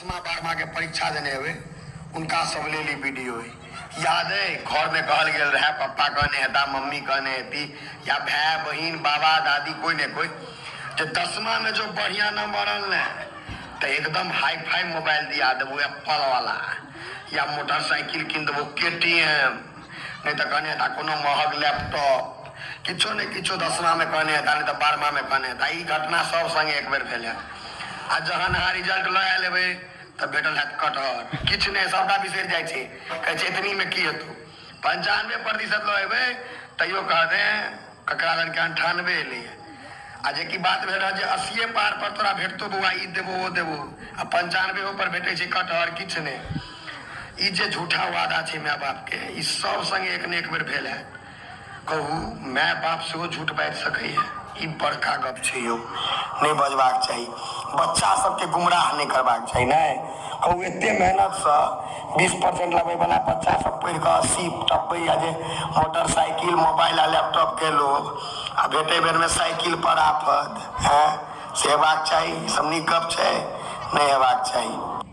दसमा बारहमा के परीक्षा देने हेबै हुनका सब लेल ई वीडियो अइ। याद अइ घरमे कहल गेल रहए, पप्पा कहने हेता, मम्मी कहने हेती, या भाय बहिन बाबा दादी कोइ ने कोइ, जे दसमामे जो बढ़िया नंबर अनले तऽ एकदम हाई फाई मोबाइल दिया देबो एप्पल वाला, या मोटरसाइकिल कीन देबो के टी एम, नहि तऽ कहने हेता कोनो महग लैपटॉप, किछो ने किछो दसमामे कहने हेता, नहि तऽ बारहमामे कहने हेता। ई घटना सब संगे एक बेर भेल हैत। आ जहन अहाँ रिजल्ट लऽ आयल हेबै तऽ भेटल हैत कटहर, किछु नहि, सबटा बिसरि जाइ छै, कहै छै एतनीमे की हेतौ। 95% लऽ एबै तैयो कहते ककरा लनके 98 एलैए। आ जे कि बात भेल रहत जे 80 पार पर तोरा भेटतौ बौआ, ई देबो ओ देबो, आ 95 पर भेटै छै कटहर, किछु नहि। ई जे झूठा वादा छै माय बापके, ई सब संगे एक ने एक बेर भेल हैत। कहू, माय बाप सेहो झूठ बाजि सकैए? ई बड़का गप छै यौ, नहि बजबाक चाही। बच्चा सबके गुमराह नहि करबाक चाही। नहि कहू, एते मेहनतसँ 20% लबैवला बच्चा सब पढ़ि कऽ 80 टपबैए जे मोटरसाइकिल, मोबाइल आ लैपटॉपके लोभ, आ भेटै बेरमे साइकिल पर आफत। हँ, से हेबाक चाही? ई सब नीक गप छै? नहि हेबाक चाही।